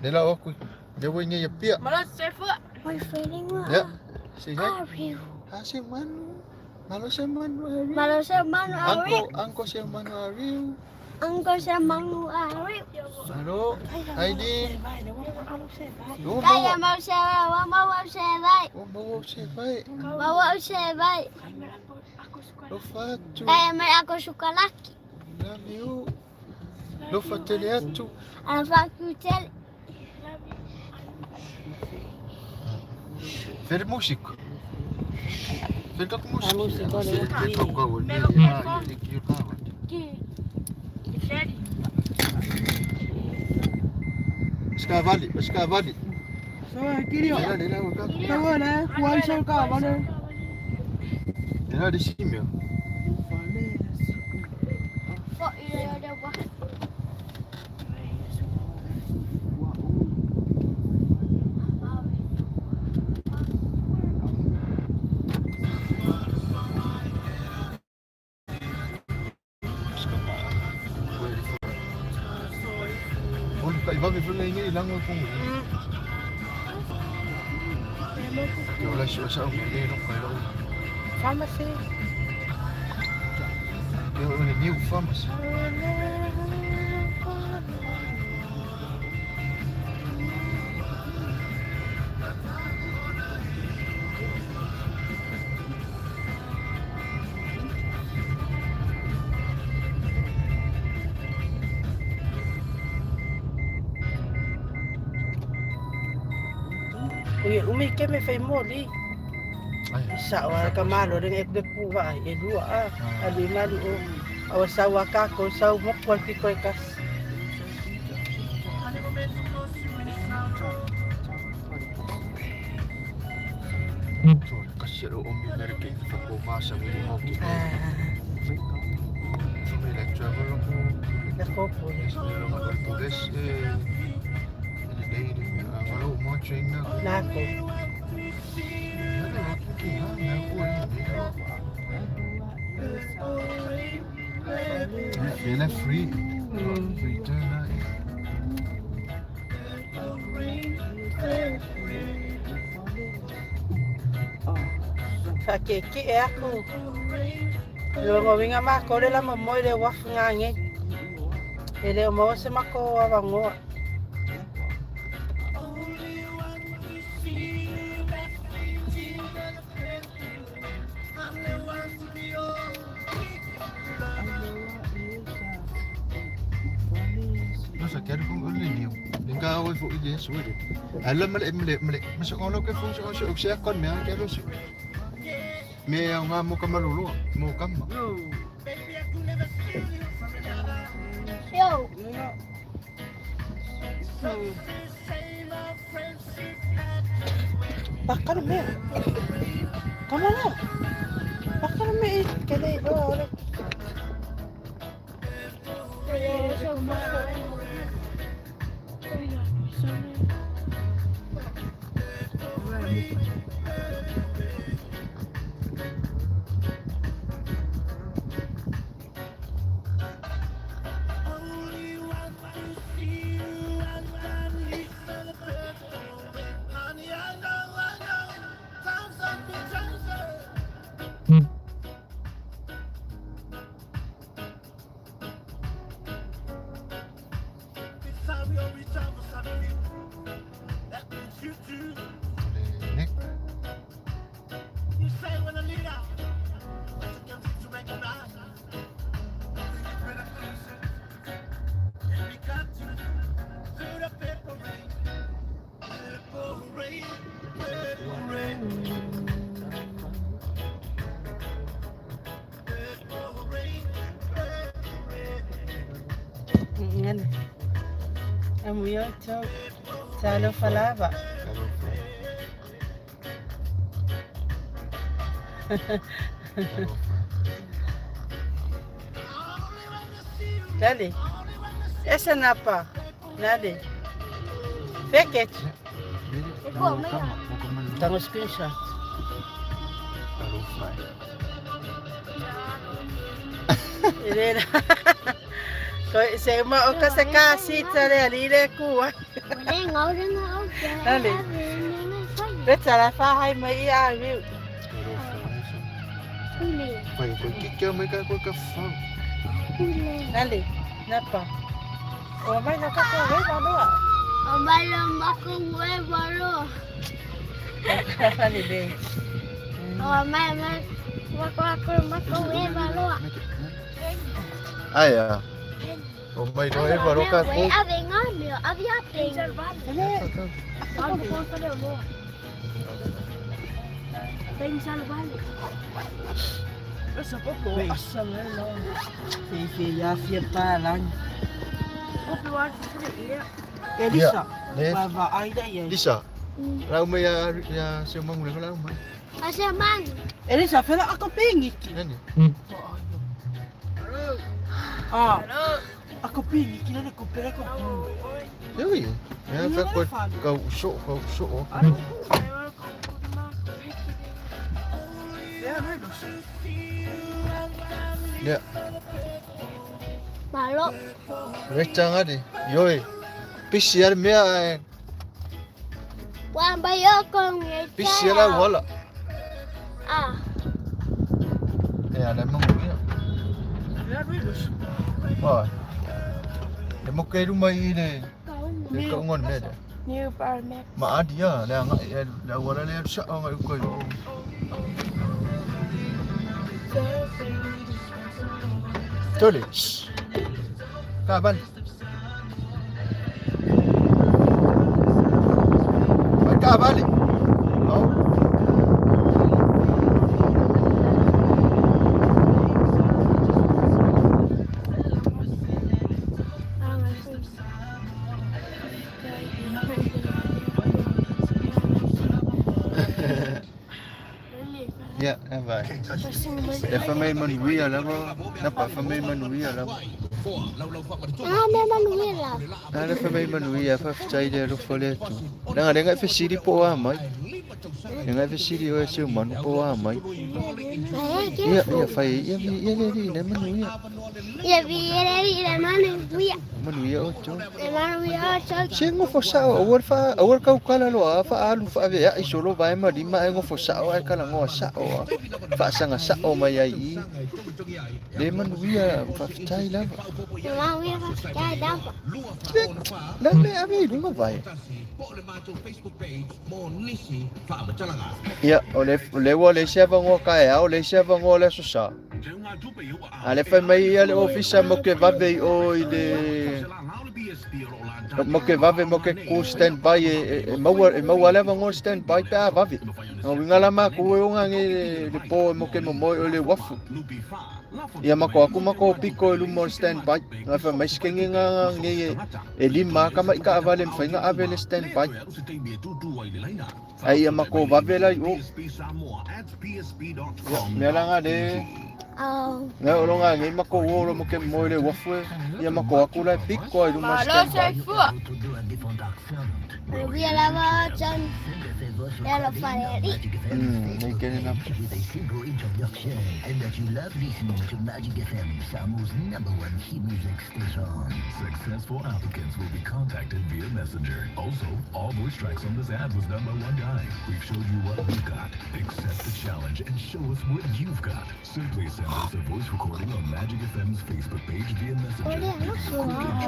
Le la aku. Le wo nge pia. Malo se fua. My feeling Ya. Say hi. Are you? Ha se manu. Malo se manu ari. Malo se manu Angko, ari. angko se manu ari. Angko se manu ari. Malo. Heidi. Yo Kaya bawa. mau se wa mau se vai. Oh bawa se vai. Bawa se vai. Lo fatu. Kaya mai aku suka laki. Love you. Lo fatele atu. Alfa kutel. Fere músico. Fere kako músico. músico, Fere le kako Daddy. Skavali, skavali. So, kirio. Lela lela kako. Tawa na, kuai sa ka wale. Lela de simio. Fo ile ada wa. Ol ka iba mi fule ngi ilang ko ngi. Ke ola sio sa ngi le no ka lo. Pharmacy. Ke ola new pharmacy. Ui, umi ke me fai moli. Ai. Sa wa ka malo ring e pu wa e lua a. Ali malu o. Awa sa wa ka ko sa mo kwal pi ko kas. So kasi ro omi merke fa ko ma sa mi mo ki. Ah, So mi like travel ko. na ko po. Es mi lo ma ko des eh. Ele dei de ngalo mo train na. Na ko. Na ko ki ha na ko ni. Fela free. Free turn. Fa ke ke e aku. Lo ngo winga ma ko le la mo mo le wa nga nge. E le mo se ma ko wa wa ngo. No sa kaya kung ulit niyo. Dinga ako fo ide suwe. Alam mali mali mali. Masuk ngono ke fo so so siya kon me ang kero su. Me ang nga mo kamalulu mo kam. Yo. Bakal me. Tama na. Bakal me ke le do ore. Nek. Ngana. Amuyo to. Talo falava. Karo fo. Dale. Esa napa. Dale. Feket. Tango screenshot. Karo fo. Elena. Ko se ma o ka se ka sita le ali le ku. Nali. Le tala fa hai mai i a viu. Fai ko ki kia mai ka ko ka fa. Nali. Napa. O mai na ka ko we ba loa. O mai lo mako we ba loa. Nali le. O mai mai mako mako mako we ba loa. Ai a. O mai no e ba ro ka ko. Ave ngā mea, ave a ping. Fe ya fia pa lang. Elisa. Le Wa va ai da ye. Lisa. Rau mai ya ya se mangu le rau mai. Ase man. Elisa fela ako pingi ki. Nani. Ah. Ako pingi ki le ko pere ko. Yoi. Ya fa ko ka so ka so. Ya re lo. Ya. Malo. Rechanga di. Yoi. Pisi ar mea e. Wa ba yo kong e. Pisi ala wala. Ah. E ala mangu ya. Ya re lo. Wa. Le mo ke ru mai le. Le ka ngon me de. New bar map. Ma adia le anga e le wala le sa anga u ko. Tole. Ka ban. Ka bali. Oh. Ya, yeah, vai. Le fa mai manuia lava. Na pa fa mai manuia lava. Ah, me manuela. Na le fa mai manuia fa fai le ro fole tu. Na le ngai fe siri po a mai. Le ngai fe siri o se manu po a mai. Ia ia fai ia ia le ri le manuia. Ia vi le ri le manuia. Manuia o cho. Le manuia o cho. Se ngo fo sa o war fa o war kau kala lo a fa alu fa ave ai solo vai ma lima ai ngo fo sa o ai kala ngo sa o. Fa sanga sa o mai ai i. Le manuia fa fai lava. Le manuia fa fai lava. La me ave i lunga vai. Ia, o le le ua le sia vangoa ka e ao, le sia vangoa le aso sa. A le fai mai ia le ofisa mo ke vave i o i le mo ke vave mo ke ku stand by e maua le vangoa stand by pe a vave. O winga la ma ku e onga nge le po mo ke momoe o le wafu. Ia mako aku mako piko e lumo stand by. Nga fa mai skenge nga nge e lima kama i ka avale mfai nga ave le stand by. Ai ia mako vave lai o. Mea langa le. Nga o longa nge mako o mo ke moe le wafu e. Ia mako aku lai piko ai luma stand by. Manuia lava chan. Ya lo fareri. Nei kene na. With a simple introduction, and that you love listening to Magic FM, Samoa's number one hit music station. Successful applicants will be contacted via messenger. Also, all voice tracks on this ad was done by one guy. We've showed you what we've got. Accept the challenge and show us what you've got. Simply send us a voice recording on Magic FM's Facebook page via messenger. Giving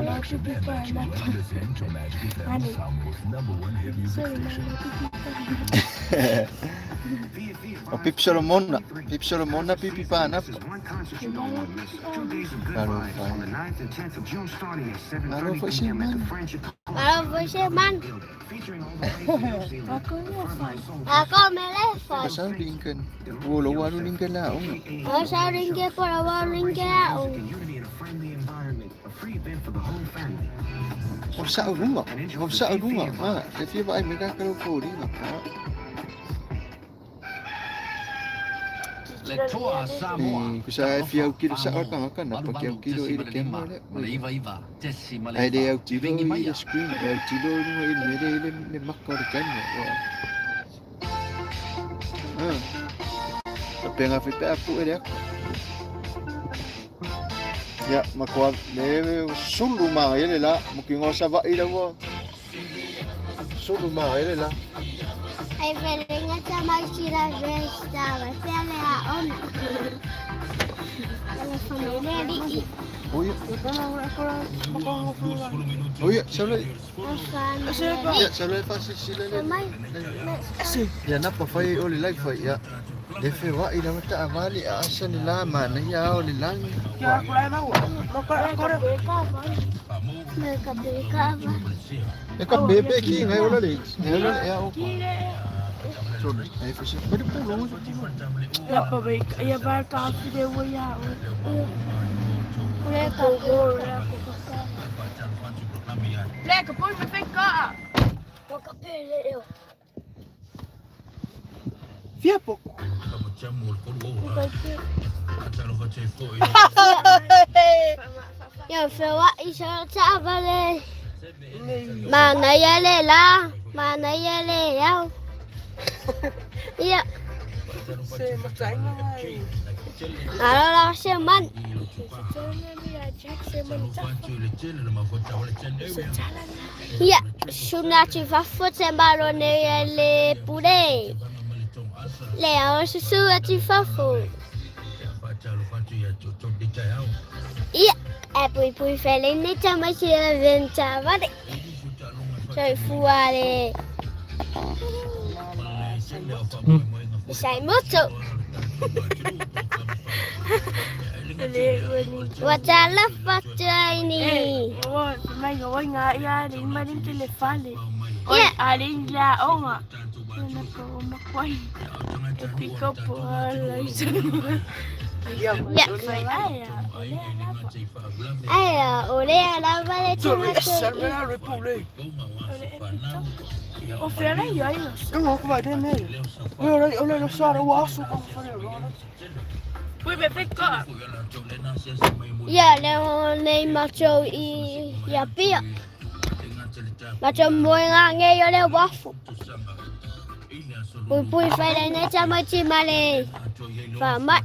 a quick introduction and that you love listening to Magic FM, Samoa's number one hit music station. O Pip Solomona, Pip Solomona pipi pa na. Alo fai. Alo fai se man. Alo fai se man. Ako me le fai. Pasal Lincoln. O lo walu Lincoln la o. O sa Lincoln por o Lincoln la o. O sa runga. O sa runga. Ah, te fia vai me ka karo ko ringa. Ko sa fia au kilo sa o ka ka na pa ke au kilo i le kema le. Ai le au tilo i le screen, au tilo i le mere i le maka o le kema. Ah. Ka penga fi pe apu e le ako. Ia, makoa le sulu ma ia le la, mo ki ngosa va i la ua. Sulu ma ele la. Ai felenga ta mai sira vesta va fele a ona. Ala famele li. Oi. Oi, solo. Ya, solo fa si si le. Ya na pa fai o le lai fai ya. Le fe wa ila mata avali a asa ni la ma na ya o le lani. Me ka pe ka va. E ka bebe ki ngai ola le. Ngai ola le ya o. Solo. Ai fa si. Pari pu longo. Ia pa vai ia vai ka fide wo ia o. Le ka Ko le ko ka. Le ka pui me fe ka. ko ka pe le yo. Fia po. Yo fe wa isa ta va le. Ma na ya le la, ma na ya le ya. Ya, Se matainga mai. alo la se man. Ya, suna ti fa fo te malo ne ya le pure. Le o su su a ti fa fo. Ya, e pui pui fele ni ta ma si la venta va de. Sai fuare. Sai moto. Wa ta la fa ni. O mai o nga ia le ma rin ke le fale. O Ya. a le la onga. Na ko ma kwai. E pick up ala isa. Ya. Fai ai o le ala pa. Ai o le ala va le ti ma Ese me la repule. O fere ia ia. Ngo ko vai de me. Oi oi oi lo sara o aso ko fare ro. Pui me fe ka. Ya le o nei macho i ya pia. Macho moi nga nge yo le wafu. Pui pui fele ne ta ma ti ma le. Fa ma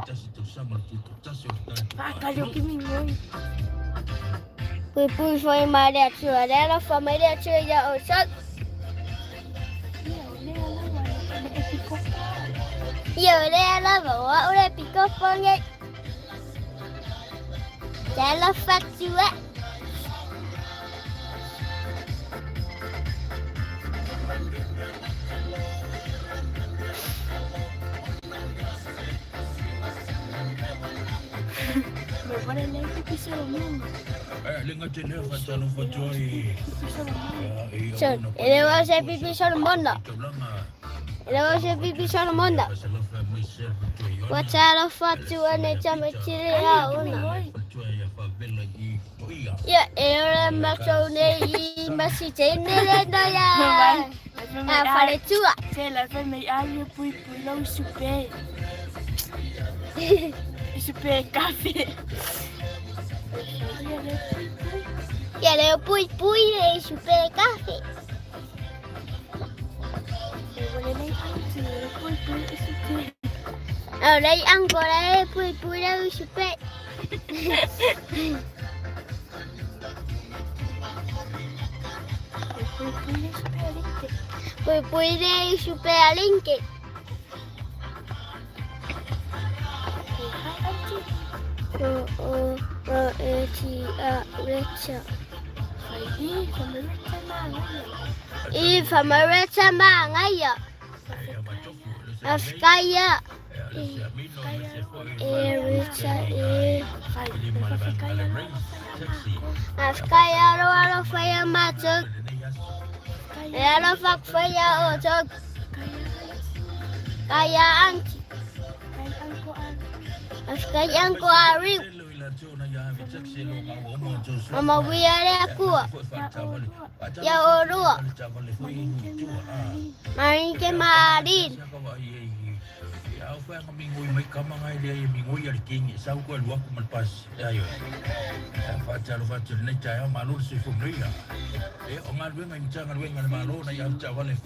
Pa ka yo ki mi ngoi. pui pui foi ma le chu le la fa ma le chu ya o sa. Yo le la va wa o le pico fo nge. Te la fa tu e. Me pare le ki se lo mo. So, ele va se pipi solo mondo. Ele va se pipi solo mondo. Wa ta la fa tu ne ta ma ti le ya una. Ya, e ora ma so ne i ma si te ne le no ya. A fa le tua. Se la fe me ai pui pui lo supe. Supe café. Ya le pui pui le supe café. Ở đây ăn có đây pui pui đâu supe. Pui pui le supe alinke. O o o e t a recha. I fa ma recha ma ngai ya. Afkaya. E recha e Afkaya ro ro fa ya ma chuk. E ro fa fa ya o chuk. Kaya anki. Afkaya ko ari. Mama we are akua. Ya orua. Marinke marin.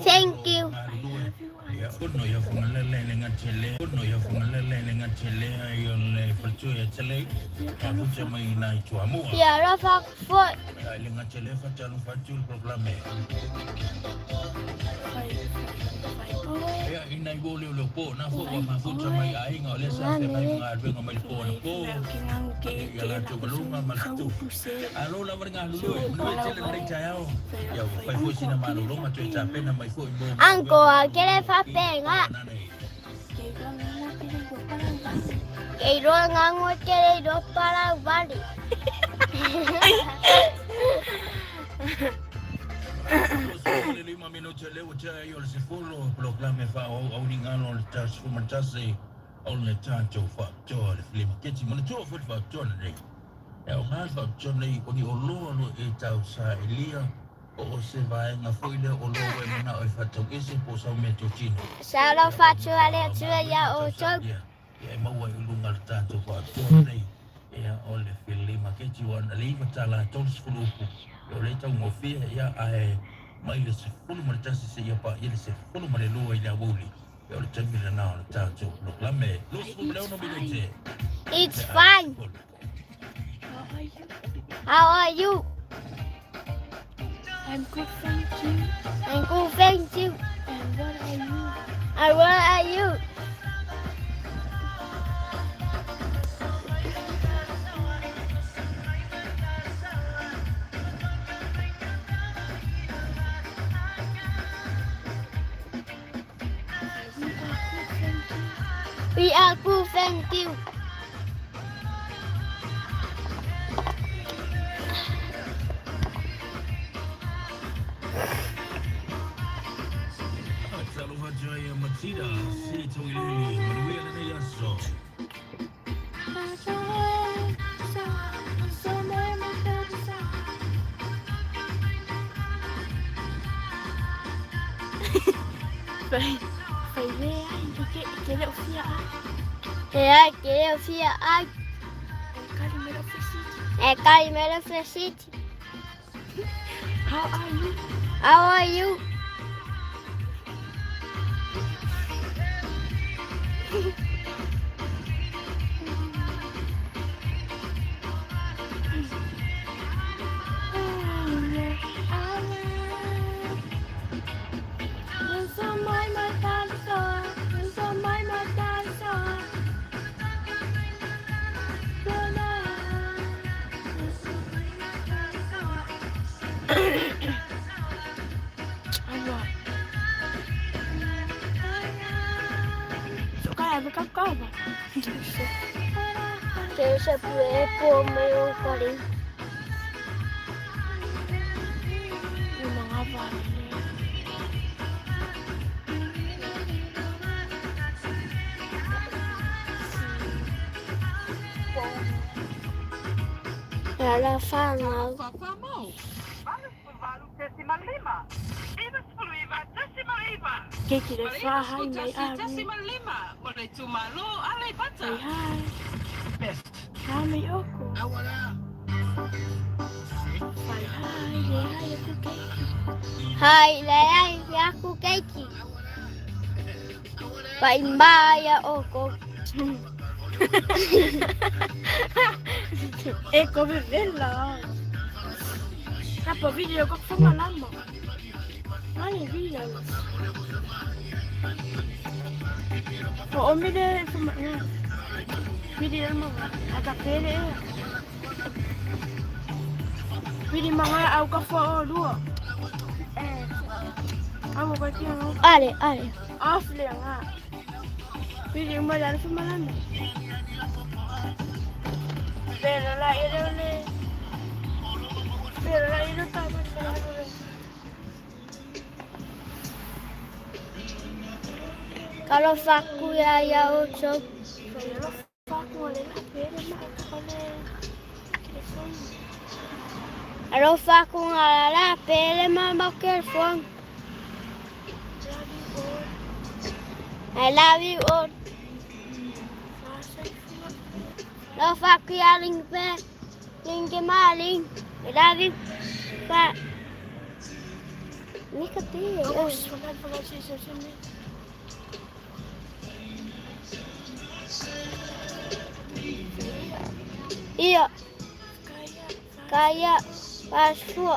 Thank you. Ya ro fa fo. Uncle a kere whapenga. Kei roa ngā ngoe kere i roa parau wari. Talofa atu a le Atua iā outou. It's fine. How are you? I'm good, thank you. I'm good, thank you. And what are you? And what are you? We are good, thank you. We are good, thank you. E ai ke leo fia ai. E kalimera fesiti. How are you? How are you? Ke se pue po me o kari. Yung mga vale. Ala whanau. Keiki le whahai mai aru. Ai hai. Ha mai oko. Whai hai, le hai aku keiki. Hai le ai aku keiki. Pai maia oko. E kobe vela. Kapa video ko whanga lama. Mani video. O omide whanga. Video mo. Ata pele e. Vidi mga au ka fo o lua. Amo ka tia no. Ale, ale. Off le nga. Vidi mo la whanga lama. Pero la ere le. Pero la ere tama le. Talofa kuia ia outou. Alofa ku ngā pele ma telefone. I love you all. Alofa kuia ling pe ling ke maling. I love you. Pa. Mika pe. Ia. Kaya. Pasua.